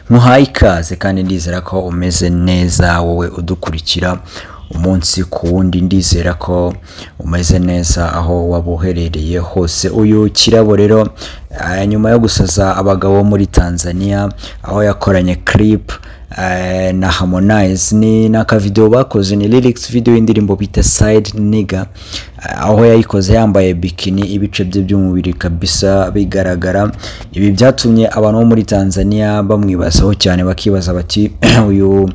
Nkuhaye ikaze kandi ndizera ko umeze neza, wowe udukurikira umunsi ku wundi, ndizera ko umeze neza aho waba uherereye hose. Uyu Kirabo rero nyuma yo gusaza abagabo muri Tanzania, aho yakoranye clip na Harmonize, ni n'akavideo bakoze, ni lyrics video y'indirimbo bita Side Nigga, aho yayikoze yambaye bikini, ibice bye by'umubiri kabisa bigaragara. Ibi byatumye abantu bo muri Tanzania bamwibazaho cyane, bakibaza bati uyu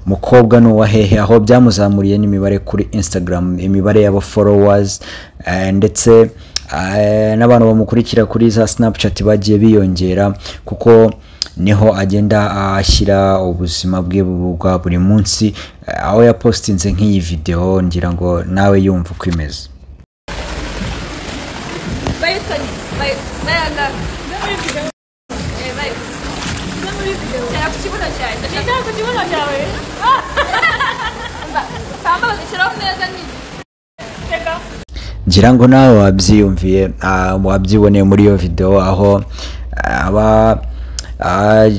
mukobwa ni uwa hehe, aho byamuzamuriye n'imibare kuri Instagram, imibare y'aba followers, ndetse n'abantu bamukurikira kuri za Snapchat bagiye biyongera, kuko niho agenda ashyira ubuzima bwe bwa buri munsi, aho yapostinze nk'iyi video, ngira ngo nawe yumva uko imeze. Ngira ngo nawe wabyiyumviye, wabyiboneye muri iyo video, aho aba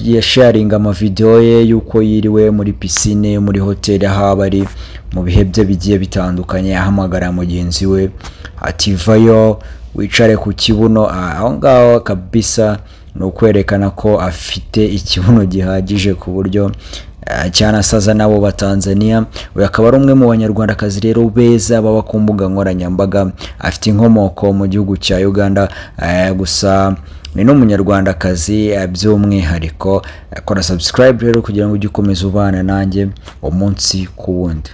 yasharinga amavideo ye y'uko yiriwe muri piscine, muri hoteli, aho aba ari mu bihe bye bigiye bitandukanye, ahamagara mugenzi we ati vayo wicare ku kibuno. Aho ngaho kabisa ni ukwerekana ko afite ikibuno gihagije ku buryo cyanasaza nabo ba Tanzania. Uyu akaba ari umwe mu banyarwandakazi rero beza baba ku mbuga nkoranyambaga, afite inkomoko mu gihugu cya Uganda, gusa ni n'umunyarwandakazi by'umwihariko. Kora subscribe rero kugira ngo ujye ukomeza ubana nanjye umunsi ku wundi.